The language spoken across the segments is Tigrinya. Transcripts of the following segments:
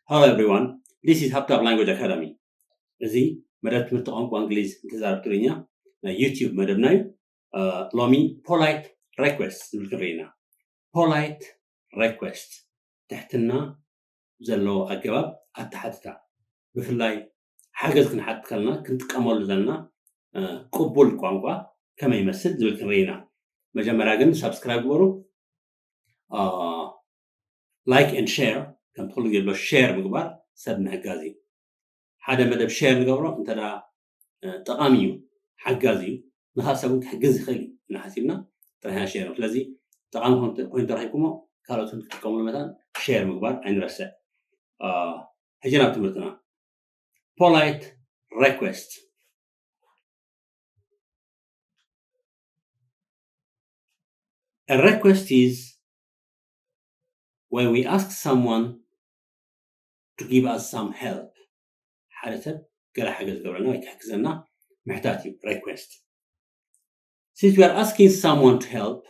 Hello everyone, this is Habtab Language Academy. እዚ መደብ ትምህርቲ ቋንቋ እንግሊዝ ንተዛረብቲ ትግርኛ ናይ ዩቲዩብ መደብና እዩ። ሎሚ ፖላይት ሪኩዌስት ዝብል ክንርኢ ኢና። ፖላይት ሪኩዌስት፣ ትሕትና ዘለዎ ኣገባብ ኣተሓትታ፣ ብፍላይ ሓገዝ ክንሓትት ከለና ክንጥቀመሉ ዘለና ቅቡል ቋንቋ ከመይ ይመስል ዝብል ክንርኢ ኢና። መጀመርያ ግን ሳብስክራይብ ግበሩ፣ ላይክ ኤንድ ሼር፣ ከምቲ ኩሉ ግዜ ብሎ ሼር ምግባር ሰብ ምሕጋዝ እዩ። ሓደ መደብ ሼር ንገብሮ እንተ ጠቓሚ እዩ፣ ሓጋዝ እዩ፣ ንኻእ ሰብ እውን ክሕግዝ ይኽእል እዩ እና ሓሲብና ጥራሕና ሼር። ስለዚ ጠቓሚ ኮይኑ ተረኪብኩሞ ካልኦት ክጥቀምሉ መታን ሼር ምግባር ኣይንረስዕ። ሕጂ ናብ ትምህርትና። ፖላይት ሪኩዌስት። A request is when we ask someone to give us some help. ሓደ ሰብ ገለ ሓገዝ ገብረና ወይ ክሕግዘና ምሕታት እዩ ሪኩዌስት። Since we are asking someone to help,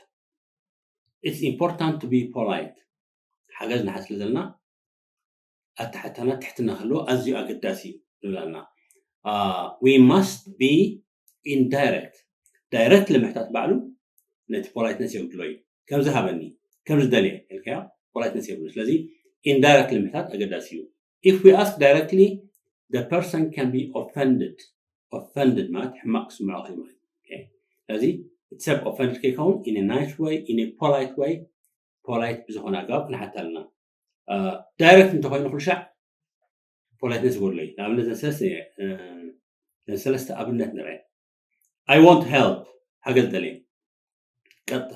it's important to be polite. ሓገዝ ንሓት ስለ ዘለና ኣተሓታና ትሕትና ክህልዎ ኣዝዩ ኣገዳሲ እዩ ንብላና። We must be indirect። ዳይረክት ንምሕታት ባዕሉ ነቲ ፖላይትነስ የብድሎ እዩ። ከምዚ ሃበኒ፣ ከምዚ ደልየ ኢልካዮ ፖላይትነስ የብሉ። ስለዚ ኢንዳይረክት ንምሕታት ኣገዳሲ እዩ። If we ask directly, the person can be offended. Offended ማለት ሕማቕ ክስምዖ ክእል ማለት። ስለዚ እቲ ሰብ ኦፈንድድ ከይከውን in a nice way, in a polite way፣ ፖላይት ብዝኾነ ኣገባብ ክንሓታ ኣለና። ዳይረክት እንተኮይኑ ኩልሻዕ ፖላይትነስ ይጎድሎ እዩ። ንኣብነት ዘን ሰለስተ ኣብነት ንርአ። I want help፣ ሓገዝ ደልየ። ቀጥታ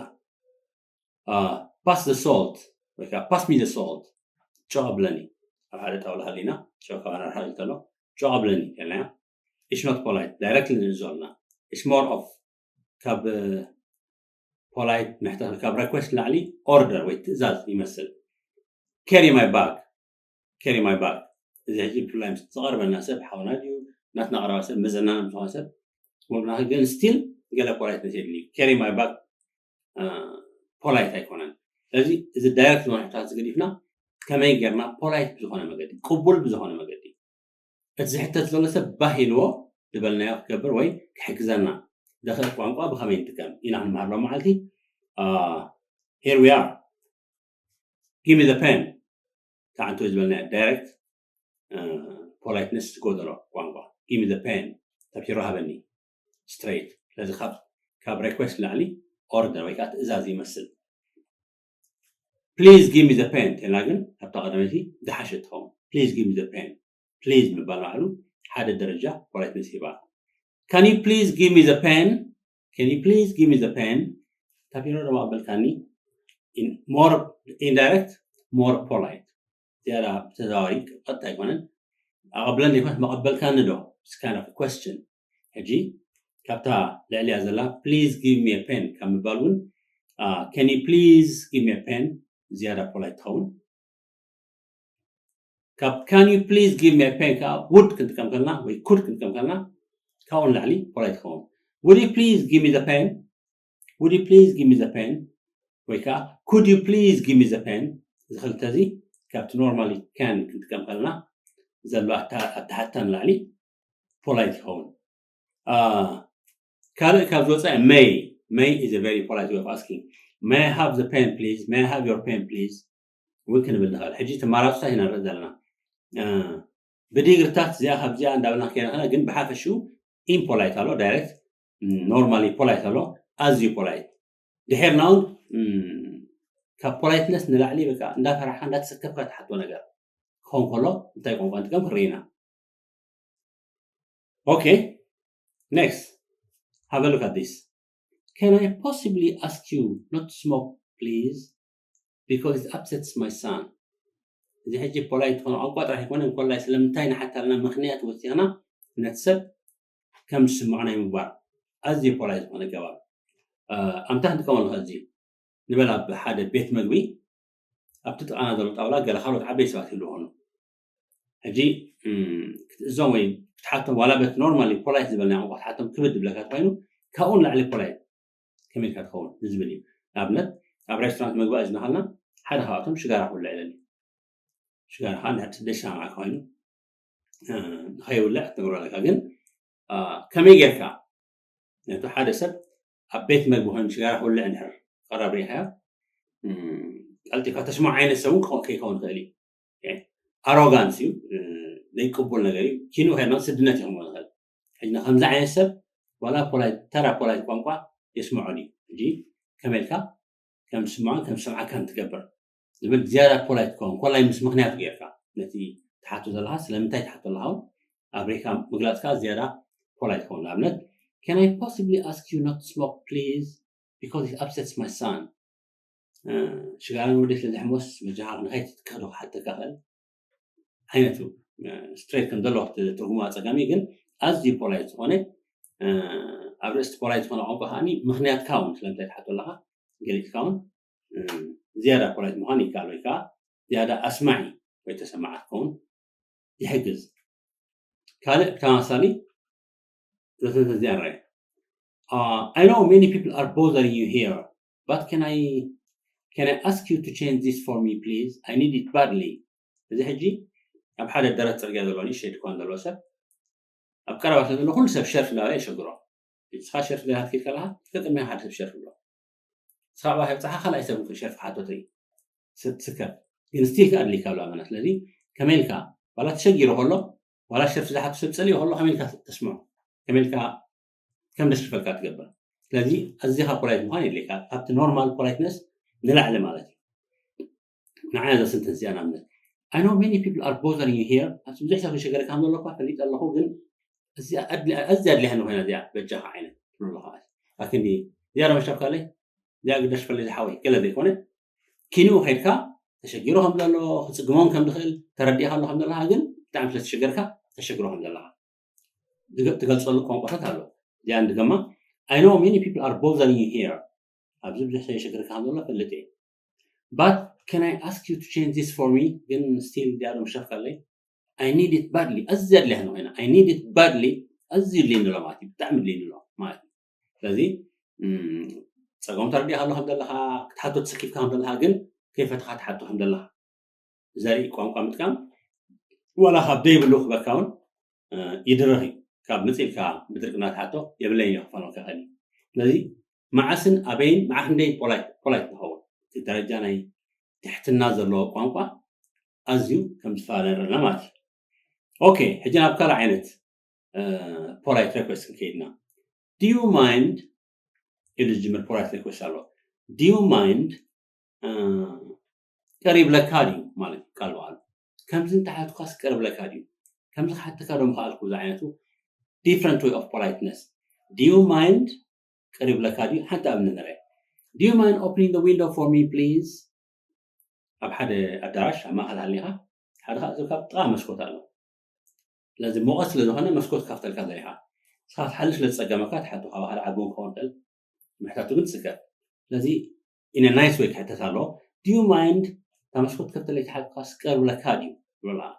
pass the salt ወይ ከዓ pass me the salt፣ ጨው ኣብለኒ። ኣብ ሓደ ጣውላ ሃሊና ጨው ካብ ኣናርሓ እንተሎ ጨው ኣብለኒ ከለና፣ it's not polite፣ ዳይረክትሊ ንእዞ ኣለና። It's more of ካብ ፖላይት ምሕታት ካብ ሪኩዌስት ላዕሊ ኦርደር ወይ ትእዛዝ ይመስል። Carry my bag፣ carry my bag። እዚ ሕጂ ብፍላይ ምስ ዝቐርበና ሰብ ሓውና ድዩ ናትና ቀረባ ሰብ መዘናና ዝኾነ ሰብ ግን ስቲል ገለ ፖላይትነስ የድልዩ። Carry my bag ፖላይት ኣይኮነን። ስለዚ እዚ ዳይረክት ዝኾነ ሕታት ዝገዲፍና ከመይ ጌርና ፖላይት ብዝኾነ መገዲ፣ ቅቡል ብዝኾነ መገዲ፣ እቲ ዝሕተት ዘሎ ሰብ ባህ ኢልዎ ዝበልናዮ ክገብር ወይ ክሕግዘና ዘኽእል ቋንቋ ብኸመይ ንጥቀም ኢና ክንመሃር ሎም መዓልቲ። Here we are። Give me the pen። ተዓንቶ ዝበልናዮ ዳይረክት ፖላይትነስ ዝጎደሎ ቋንቋ። Give me the pen፣ ታፒሮ ሃበኒ፣ ስትሬት። ስለዚ ካብ ሪኩዌስት ላዕሊ ኦርደር ወይ ከዓ ትእዛዝ ይመስል። Please give me the pen ተላ ግን ካብታ ቀዳመይቲ ዝሓሸ ትኸውን። Please give me the pen። ፕሊዝ ምባል ባዕሉ ሓደ ደረጃ ፖላይትነስ ይህባ። Can you please give me the pen? Can you please give me the pen? ታፒሮ ደማ ኣበልካኒ። More indirect, more polite። ዝያዳ ተዘዋዋሪ ቀጥታ ኣይኮነን። ኣቐብለኒ ይኮን መቐበልካኒ ዶ? It's kind of a question። ሕጂ ካብታ ልዕሊያ ዘላ please give me a pen ካብ ምባል እውን can you please give me a pen ዝያዳ ፖላይት ትኸውን። ካብ can you please give me a pen ከዓ ውድ ክንጥቀም ከልና ወይ ኩድ ክንጥቀም ከልና ካብኡ ንላዕሊ ፖላይት ይኸውን። Would you please give me the pen? Would you please give me the pen? ወይ ከዓ could you please give me the pen? እዚ ክልተ እዚ ካብቲ ኖርማሊ can ክንጥቀም ከልና ዘሎ ኣተሓታ ንላዕሊ ፖላይት ይኸውን። ካልእ ካብ ዝወፃኢ may፣ may is a very polite way of asking. May I have the pen please? May I have your pen please? እውን ክንብል ንኽእል። ሕጂ ተማራፅታት ኢና ንርኢ ዘለና። ብዲግርታት እዚኣ ካብ እዚኣ እንዳበልና ክከይና ከና ግን ብሓፈሽኡ ኢምፖላይት ኣሎ፣ ዳይሬክት ኖርማሊ ፖላይት ኣሎ፣ ኣዝዩ ፖላይት። ድሕርና እውን ካብ ፖላይትነስ ንላዕሊ በቃ እንዳፈራሕካ እንዳተሰከፍካ ትሓቶ ነገር ክኸውን ከሎ እንታይ ቋንቋ ንጥቀም ክንርኢ ኢና። Okay, next. Have a look at this. Can I possibly ask you not to smoke, please? Because it upsets my son. እዚ ሕጂ ፖላይት ዝኾነ ቋንቋ ጥራሕ ይኮነ እንኮላይ ስለምንታይ ንሓታልና ምክንያት ወሲኽና ነቲ ሰብ ከም ዝስምዖ ናይ ምግባር ኣዝዩ ፖላይት ዝኾነ ገባብ ኣምታ ክንጥቀመሉ እዚ ንበል ኣብ ሓደ ቤት መግቢ ኣብቲ ጥቓና ዘሎ ጣውላ ገለ ካልኦት ዓበይቲ ሰባት ይህሉ ኾኑ። ሕጂ ክትእዞም ወይ ክትሓቶም ዋላ በት ኖርማሊ ፖላይት ዝበልና ቋንቋ ክትሓቶም ክብድ ዝብለካ ተኮይኑ ካብኡ ንላዕሊ ፖላይት ከመይ ኢልካ ትኸውን ንዝብል እዩ። ንኣብነት ኣብ ሬስቶራንት መግቢ ኣዚዝና ከለና ሓደ ካብኣቶም ሽጋራ ክብልዕ ይደሊ። ሽጋራኻ እንድሕር ደይሰማምዓካ ኮይኑ ንኸይውልዕ ትነግሮ ኣለካ። ግን ከመይ ጌርካ ነቲ ሓደ ሰብ ኣብ ቤት መግቢ ኮይኑ ሽጋራ ክውልዕ እንድሕር ቀረብ ሪኢኻዮ፣ ቀልጢፍካ ተስምዖ ዓይነት ሰብ እውን ከይከውን ይኽእል እዩ። ኣሮጋንስ እዩ፣ ዘይቅቡል ነገር እዩ። ኪኑ ከይድና ስድነት ይኸውን ይኽእል። ሕጂ ንከምዚ ዓይነት ሰብ ዋላ ፖላይት፣ ተራ ፖላይት ቋንቋ የስምዖ ድዩ? ሕጂ ከመይ ኢልካ ከም ዝስምዖን ከም ዝሰምዓካን ትገብር ዝብል ዝያዳ ፖላይት ክኸውን ኮላይ ምስ ምኽንያት ጌርካ ነቲ ትሓቶ ዘለኻ ስለምንታይ ትሓቶ ኣለኻ እውን ኣብሪካ ምግላፅካ ዝያዳ ፖላይት ክኸውን። ንኣብነት can I possibly ask you not to smoke please because it upsets my son? ሽጋራ ንወደይ ስለ ዘሕሞስ በጃኻ ንኸይትትከዶ ክሓተካ ክእል ዓይነት እዩ። ስትሬት ከም ዘሎ ትርጉሙ ኣፀጋሚ ግን ኣዝዩ ፖላይት ዝኾነ ኣብ ርእሲ ፖላይት ዝኾነ ቋንቋ ከዓኒ ምኽንያትካ እውን ስለምንታይ ትሓቶ ኣለኻ ገሊፅካ እውን ዝያዳ ፖላይት ምዃን ይከኣል ወይ ከዓ ዝያዳ ኣስማዒ ወይ ተሰማዓት ክኸውን ይሕግዝ። ካልእ ተመሳሳሊ ዘተተዚኣ ንርአ። I know many people are bothering you here, but can I can I ask you to change this for me please? I need it badly. እዚ ሕጂ ኣብ ሓደ ደረት ፅርግያ ዘሎ ንእሽተይ ድኳን ዘለዎ ሰብ ኣብ ቀረባ ስለ ዘሎ ኩሉ ሰብ ሸርፍ እንዳበለ የሸግሮ። ንስኻ ሸርፍ ገዛ ክትከይድ ከለኻ ቅድሚኻ ሓደ ሰብ ሸርፍ ኣሎ። ንስኻ ኣብኣ ከይብፃሕካ ካልኣይ ሰብ እውን ሸርፍ ክሓተቶ እዩ። ስከፍ ግን ስቲል ከኣ ኣድልይካ ኣሎ ኣመና። ስለዚ ከመይ ኢልካ ዋላ ተሸጊሩ ከሎ ዋላ ሸርፍ ዝሓቱ ሰብ ፀሊኡ ከሎ ከመይ ኢልካ ተስምዖ? ከመይ ኢልካ ከም ደስልፈልካ ትገብር? ስለዚ ኣዚኻ ፖላይት ምዃን የድልየካ። ካብቲ ኖርማል ፖላይትነስ ንላዕሊ ማለት እዩ። ንዓይ እዛ ስንተንስ እዚኣ ንኣብነት I know many people are bothering you here። ኣብዚ ብዙሕ ሰብ ይሸገረካ ከም ዘሎ እኳ ፈሊጠ ኣለኹ፣ ግን እዚኣ ኣድልያ ኮይና እዚኣ በጃኻ ዓይነት ትብሎ ኣለኻ። ኣክንዲ እዚኣ ዶ መሽረፍካለይ እዚኣ ግደሽ ፈለይ ዝሓወይ ገለ ዘይኮነ ኪንኡ ከይድካ ተሸጊሩ ከም ዘሎ ክፅግሞም ከም ዝኽእል ተረዲእካ ኣሎ ከም ዘለካ ግን ብጣዕሚ ስለ ተሸገርካ ተሸግሮ ከም ዘለካ ትገልፀሉ ቋንቋታት ኣሎ። እዚኣ እንድገማ I know many people are bothering you here። ኣብዚ ብዙሕ ሰብ የሸግርካ ከም ዘሎ ፈልጥ እየ። But can I ask you to change this for me? ግን still እዚኣ ዶ ምሸፍካለይ I need it badly። ኣዝያ ኣድልያ ኮይና I need it badly። ኣዝዩ ድልየኒ ኣሎ ማለት እዩ። ብጣዕሚ ድልየኒ ኣሎ ማለት እዩ። ስለዚ ፀገም ተረዲእካ ኣሎ ከም ዘለካ ክትሓቶ ተሰኪፍካ ከም ዘለካ ግን ከይፈተካ ትሓቶ ከም ዘለካ ዘርኢ ቋንቋ ምጥቃም ዋላ ካብ ደይብሉ ክበካ እውን ይድረኽ እዩ። ካብ ምፅእ ኢልካ ብድርቅና ትሓቶ የብለይን እየ ክፋኖካ ይኽእል እዩ። ስለዚ መዓስን ኣበይን መዓ ክንደይ ፖላይት ንኸውን እቲ ደረጃ ናይ ትሕትና ዘለዎ ቋንቋ ኣዝዩ ከም ዝፈላለ ንርኢና ማለት እዩ። ኦኬ ሕጂ ናብ ካልእ ዓይነት ፖላይት ሪኩዌስት ክንከይድና do you mind ኢሉ ዝጅምር ፖላይት ሪኩዌስት ኣሎ። Do you mind ቅር ይብለካ ድዩ ማለት እዩ ቃል በቃሉ። ከምዚ እንተሓትኳስ ቅር ይብለካ ድዩ? ከምዚ ክሓተካ ዶ ምኽኣልኩ? እዚ ዓይነቱ different way of politeness። Do you mind ቅር ይብለካ ድዩ? ሓንቲ ኣብነት ንርአ። Do you mind opening the window for me please? ኣብ ሓደ ኣዳራሽ ኣብ ማእኸል ሃሊኻ ሓደ ካብ ጥቓ መስኮት ኣሎ። ስለዚ ሙቐት ስለ ዝኾነ መስኮት ካፍተልካ ዘሪኻ ንስኻ ትሓልፍ ስለ ዝፀገመካ ትሓቶ ካብ ሓደ ዓቢ እውን ክኸውን ይኽእል ምሕታቱ ግን ትፅገም። ስለዚ in a nice way ክሕተት ኣለዎ። Do you mind እታ መስኮት ከፍተለይ ትሓትኳስ ቅር ይብለካ ድዩ ትብሎ ኣለኻ።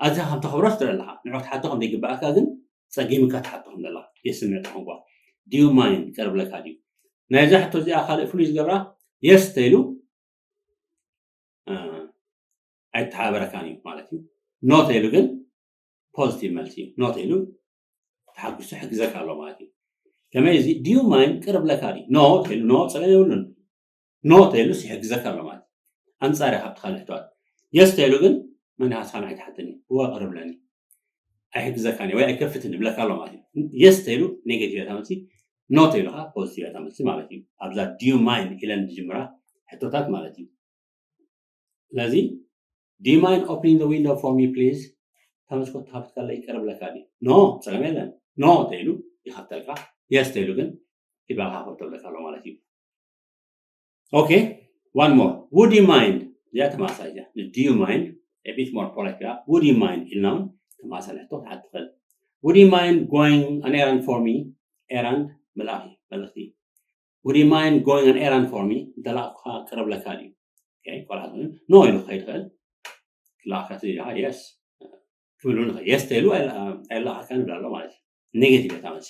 ኣዚኻ ከም ተኽብሮ ትርኢ ኣለኻ። ንዑ ክትሓቶ ከም ዘይግብኣካ ግን ፀጊምካ ትሓቶ ከም ዘለኻ የስምዕ እቲ ቋንቋ። Do you mind ቅር ይብለካ ድዩ? ናይዛ ሕቶ እዚኣ ካልእ ፍሉይ ዝገብራ የስ ተይሉ ኣይተሓባበረካን እዩ ማለት እዩ። ኖ ተይሉ ግን ፖዚቲቭ መልሲ እዩ። ኖ ተይሉ ተሓጒሱ ይሕግዘካ ኣሎ ማለት እዩ። ከመይ እዚ do you mind ቅር ይብለካ ድዩ? ኖ ተይሉ ኖ ፀገም የብሉን። ኖ ተይሉስ ይሕግዘካ ኣሎ ማለት እዩ። ኣንፃር ካብቲ ካልእ ሕቶታት የስ ተይሉ ግን መን ኢኻ ንስኻ ንዓይ ትሓተኒ እወ ቅር ይብለኒ ኣይሕግዘካን እየ ወይ ኣይከፍትን ይብለካ ኣሎ ማለት እዩ። የስ ተይሉ ኔጌቲቭ እያ እታ መልሲ። ኖ ተይሉ ከዓ ፖዚቲቭ እያ እታ መልሲ ማለት እዩ። ኣብዛ do you mind ኢለን ዝጅምራ ሕቶታት ማለት እዩ። ስለዚ do you mind opening the window for me please? እታ መስኮት ተኸፊትካለይ ቅር ይብለካ ድዩ? ኖ ፀገም የለን። ኖ ተይሉ ይኸፍተልካ። የስ ተይሉ ግን ኪድ ባዕልኻ ክፈቶ ይብለካ ኣሎ ማለት እዩ። ኦኬ one more would you mind እዚኣ ተመሳሳሊ እያ። ን do you mind a bit more polite እያ። Would you mind ኢልና እውን ተመሳሳሊ ሕቶ ክትሓት ትኽእል። Would you mind going an errand for me? ኤራንድ ምልኣኺ መልእኽቲ። Would you mind going an errand for me? እንተላእኩኻ ቅር ይብለካ ድዩ? ቆልዓ ኖ ኢሉ ክኸይድ ይኽእል። ክለኣኸካ yes ክብል እውን ይኽእል። የስ ተይሉ ኣይለኣኸካን ይብል ኣሎ ማለት እዩ። ኔጌቲቭ እያ እታ መልሲ።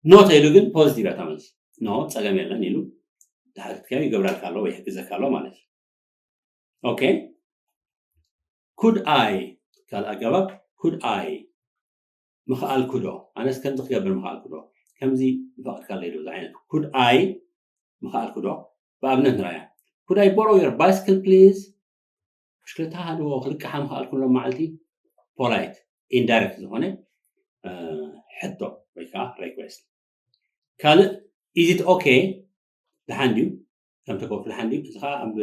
ኖ ተይሉ ግን ፖዚቲቭ እያ እታ መልሲ። ኖ ፀገም የለን ኢሉ ድሓር ክትከ ይገብረልካ ኣሎ ወይ ይሕግዘካ ኣሎ ማለት እዩ። ኦኬ Could I ካልእ ኣገባብ could I ምኽኣልኩ ዶ? ኣነስ ከምዚ ክገብር ምኽኣልኩ ዶ? ከምዚ ምፈቐድካለይ ዶ? እዚ ዓይነት could I ምኽኣልኩ ዶ? ብኣብነት ንራያ። Could I borrow your bicycle please? ብሽክለታ ሃድዎ ክልቅሓ ምኽኣልኩ ሎም መዓልቲ? Polite, indirect ዝኾነ ሕቶ ወይ ከዓ request። ካልእ is it okay? ደሓን ድዩ? ከም ተኮፍ ደሓን ድዩ? እዚ ከዓ ኣብ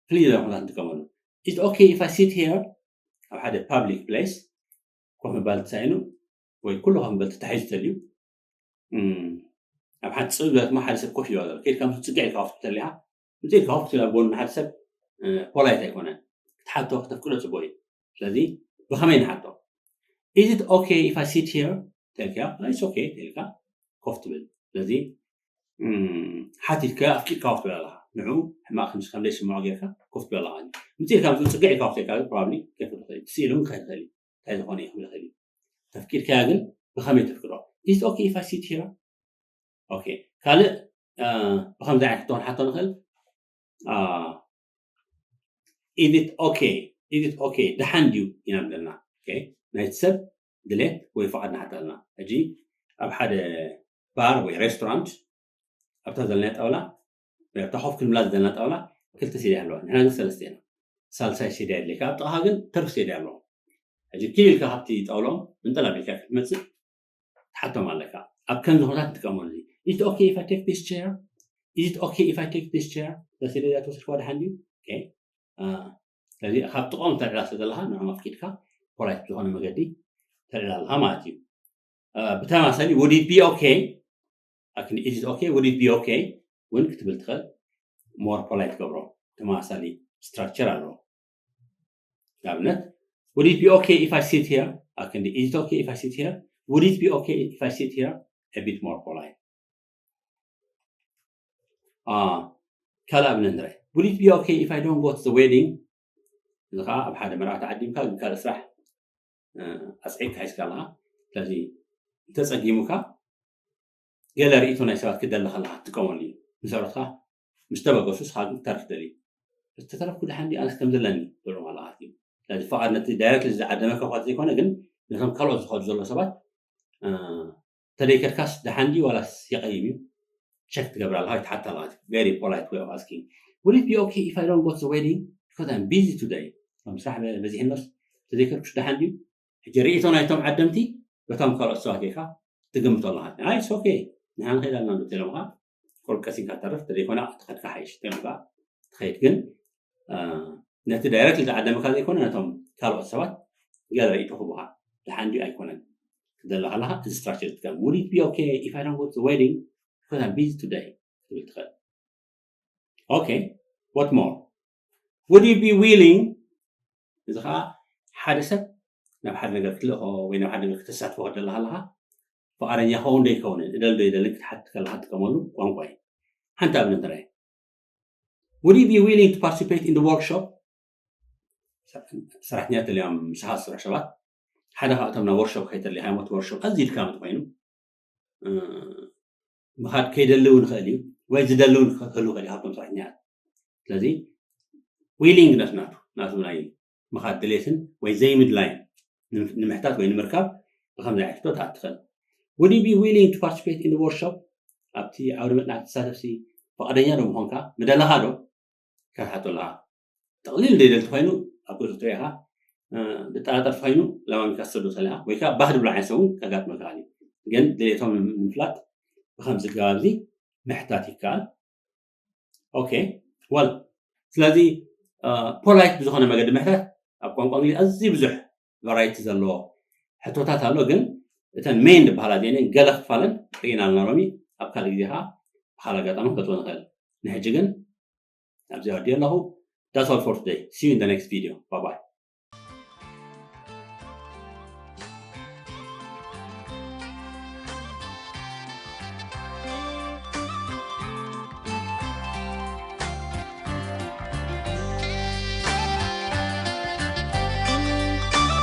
ፍልይ ዝበለ ኩነታት ንጥቀመሉ። Is it okay if I sit here? ኣብ ሓደ public place ኮፍ ምባል ተሳኢኑ ወይ ኩሉ ኮፍ ምባል ተታሒዙ ተልዩ ኣብ ሓንቲ ፅብ ዝበለት ሓደ ሰብ ኮፍ ይበል ከይድካ ምስ ፅግዕ ኢልካ ኮፍ ትተሊኻ ምፅእ ኢልካ ኮፍ ትብል ኣብ ጎኒ ሓደ ሰብ polite ኣይኮነን ክትሓቶ ክተፍቅዶ ፅቡቅ እዩ ስለዚ ብከመይ ንሓቶ is it okay if I sit here ተልካ it's okay ተልካ ኮፍ ትብል ስለዚ ሓቲትካ ኣፍቂድካ ኮፍ ትብል ኣለካ ንዑ ሕማቅ ከም ከም ዘይስምዖ ጌርካ ኮፍ ትብል ኣለካ ምፅእ ኢልካ ምስ ፅግዕ ኢልካ ኮፍ ተልካ probably ከይፈ ትኽእል ትስኢሉ እውን ክኸይድ ይኽእል እዩ እንታይ ዝኾነ ይኽእል ይኽእል እዩ ተፍቂድካያ ግን ብኸመይ ተፍቅዶ is okay if I sit here okay ካልእ ብኸምዚ ዓይነት ክትኾን ሓቶ ንኽእል is it okay is it okay ደሓን ድዩ ኢና ንብለና ናይቲ ሰብ ድሌት ወይ ፍቓድ ንሓተልና ሕጂ ኣብ ሓደ ባር ወይ ሬስቶራንት ኣብታ ዘለና ጣውላ ኣብታ ኮፍ ክንብላ ዘለና ጣውላ ክልተ ሴድያ ኣለዋ ንሕና ግን ሰለስተ ኢና ሳልሳይ ሴድያ የድልየካ ኣብ ጥቓኻ ግን ተርፍ ሴድያ ኣለዋ ሕጂ ኪል ኢልካ ካብቲ ጣውሎም ምንጠል ኣቢልካ ክትመፅእ ትሓቶም ኣለካ ኣብ ከምዚ ኩነታት ትጥቀመሉ is it okay if I take this chair is it okay if I take this chair እዛ ሴድያ እዚኣ ተወሲድካ ደሓን ድዩ ስለዚ ካብ ጥቕኦም ተልዕላ ስለ ዘለካ ንዕኦም ኣፍቂድካ polite ዝኾነ መገዲ ተልዕላ ኣለካ ማለት እዩ ብተማሳሊ would it be okay ኣክኒ is it okay would it be okay እውን ክትብል ትኽእል more polite ገብሮ ተመሳሳሊ structure ኣለዎ ንኣብነት would it be okay if I sit here ኣክንዲ is it okay if I sit here would it be okay if I sit here a bit more polite ካልእ ኣብነት ንርእ would it be okay if I don't go to the wedding እዚ ከዓ ኣብ ሓደ መርዓ ተዓዲምካ ግን ካልእ ስራሕ ኣስዒብካ ሒዝካ ኣለካ ስለዚ እንተፀጊሙካ ገለ ርእይቶ ናይ ሰባት ክደሊ ከለካ ትጥቀመሉ እዩ ንሰብትካ ምስ ተበገሱ ስካ ግን ተርፍ ደሊ ዝተተረፍኩ ደሓን ኣነስ ከም ዘለኒ ትብሎም ኣለካ እዩ ስለዚ ፍቓድ ነቲ direct ዝዓደመ ከኳት ዘይኮነ ግን ነቶም ካልኦት ዝኸዱ ዘሎ ሰባት ተደይከድካስ ደሓን ድዩ ዋላስ ይቐይም እዩ ቸክ ትገብር ኣለካ ወይ ትሓታ ኣለካ very polite way of asking would it be okay if I don't go to the wedding because I'm busy today ከም ስራሕ በዚሕኖስ ተዘይከድኩስ ደሓን ድዩ ሕጂ ርእይቶ ናይቶም ዓደምቲ በቶም ካልኦት ሰባት ጌርካ ትግምቶ ኣለካ ኣይ ኦኬ ንሓ ንኸይድ ኣለና ዶ ተለምካ ቁርብ ቀሲንካ ተርፍ ተዘይኮነ ትኸድካ ሓይሽ ተልካ ትኸይድ ግን ነቲ direct ዝዓደመካ ዘይኮነ ነቶም ካልኦት ሰባት ገለ ርእይቶ ክቡካ ደሓን ድዩ ኣይኮነን ክትደሊ ከለካ እዚ structure ትጥቀም would it be okay if I don't go to the wedding because I'm busy today ትብል ትኽእል okay what more would you be willing እዚ ከዓ ሓደ ሰብ ናብ ሓደ ነገር ክትልእኮ ወይ ናብ ሓደ ነገር ክተሳትፎ ክደሊ ከለካ ፍቃደኛ ኸውን ዶ ይከውንን እደል ዶ ይደልን ክትሓት ከለካ ትጥቀመሉ ቋንቋ እዩ ሓንቲ ኣብነት ንርአ would you be willing to participate in the workshop ሰራሕተኛት ተልዮም ምሳኻ ዝሰርሑ ሰባት ሓደ ካብቶም ናብ ወርሾፕ ከይተልኻ ሞት ወርሾፕ ኣዝዩ ድካም እንተኮይኑ ምኻድ ከይደሊ እውን ይኽእል እዩ ወይ ዝደሊ እውን ክህሉ ይኽእል እዩ ካብቶም ሰራሕተኛታት ስለዚ ዊሊንግነስ ናቱ ናቱ ናይ ምኻድ ድሌትን ወይ ዘይምድላይን ንምሕታት ወይ ንምርካብ ብከምዚ ዓይነት ሕቶ ትኣትኸል would you be willing to participate in the workshop ኣብቲ ዓውደ መጽናዕቲ ትሳተፍሲ ፍቃደኛ ዶ ምኾንካ ምደለኻ ዶ ከትሓቶ ኣለኻ ጥቕሊል ዘይደል ተኮይኑ ኣብ ገጹ ትሪኢኻ ዝጠራጠር ተኮይኑ ለማሚካ ትሰዶ ተለካ ወይ ከዓ ባህ ድብሎ ዓይነት ሰውን ከጋጥመ ይክእል እዩ ግን ድሌቶም ንምፍላጥ ብከምዚ ኣገባብ እዚ ምሕታት ይከኣል ኦኬ ወል ስለዚ ፖላይት ብዝኮነ መገዲ ምሕታት ኣብ ቋንቋ እንግሊዝ ኣዝዩ ብዙሕ ቫራይቲ ዘለዎ ሕቶታት ኣሎ ግን እተን ሜን ዝበሃላ ዜነ ገለ ክፋለን ርኢና ኣለና ሎሚ ኣብ ካልእ ግዜ ከዓ ብካል ኣጋጣሚ ክገጥሞ ንክእል ንሕጂ ግን ኣብዚ ወዲ ኣለኹ that's all for today see you in the next video bye bye